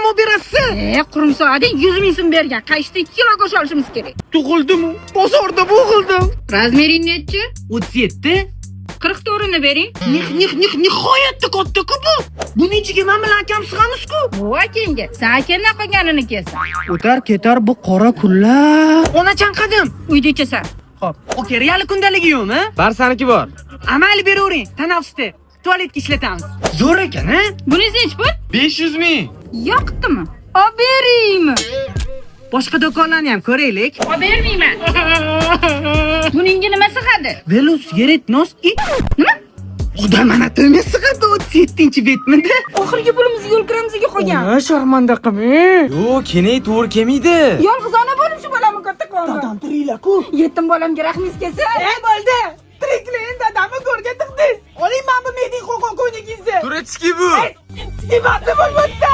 olib berasiz? E, qurumsoq adang 100 ming so'm bergan. Qayishda 2 kilo go'sht olishimiz kerak. Tug'ildim-u, bozorda bo'g'ildim. Размер ing nechi? 37. 44 ni bering. Nih nih nih, nihoyatda katta-ku bu. Buni ichiga men bilan akam sig'amiz-ku. Bu akangga. Sen akangdan qolganini kiyasan. O'tar ketar bu qora kunlar. Ona chanqadim. Uyda ichasan. Xo'p, okey, real kundaligi yo'qmi? Bar, saniki bor. Amali beravering, tanaffusda. Tualetga ishlatamiz. Zo'r ekan, a? Bunisi nechi pul? 500 ming. Yoqdimi? Olib beraymi? Boshqa do'konlarni ham ko'raylik. Olib bermayman. Buningga nima sig'adi? Velosiped носки. Nima? Odam ana to'may sig'adi, 37-betmidi? Oxirgi pulimiz yo'l kiramizga qolgan. Ona, sharmanda qilmang. Yo'q, kenay to'g'ri kelmaydi. Yolg'iz ona bo'lib shu bolamni katta qilaman. Dadam tiriklar-ku. Yetim bolamga rahmingiz kelsin. E, bo'ldi. Tiriklar, dadamni go'rga tiqdingiz. Oling mana bu meding qo'qon ko'ynagingizni. Турецкий bu. Nimasi bo'lmadi?